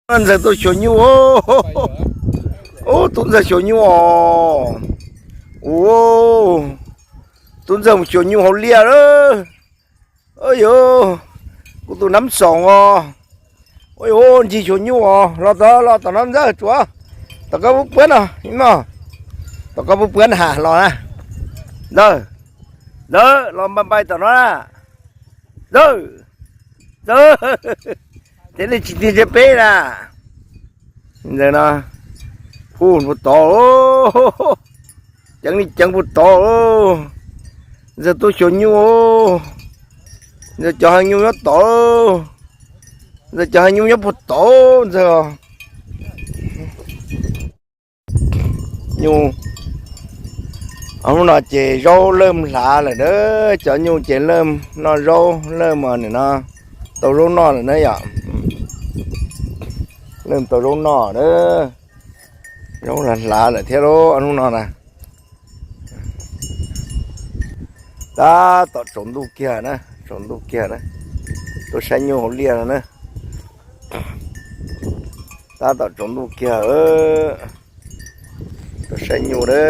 Ntxawg tuaj xyuas nyuj. Ub, tub ntxawg xyuas nyuj os. Ub, tub ntxawg mus xyuas nyuj hauv liaj lawm. Ub yuv, kuv tus nab xoos os. Ub yuv, ncig xyuas nyuj os. Los tod, los tom no ntxawg tsuav. Tom koj puab puab no, no. Tom koj puab puab na, los na. Ntxawg, ntxawg, los npai npai tom no na. Ntxawg, ntxawg, ces nej tsis tig ntsib peb na. Ntxawg no, hu puag tod, ceev li ceev puag tod. Ntxawg tuaj xyuas nyuj, ntxawg cov hav nyuj nyob tod, ntxawg cov hav nyuj nyob puag tod ntxawg. Nyuj, hnub no ces zaub lawj hlav lawm na, cov nyuj ces lawj noj zaub lawj mas nim no tau zaub noj lawm na yom. Lawj tau zaub noj na, zaub hlav hlav lawm thiab lauj hnub no na. Tab tom tsaus ntuj kiag na, tsaus ntuj kiag na, tuaj saib nyuj hauv liaj no na. Tab tom tsaus ntuj kiag, tuaj saib nyuj na.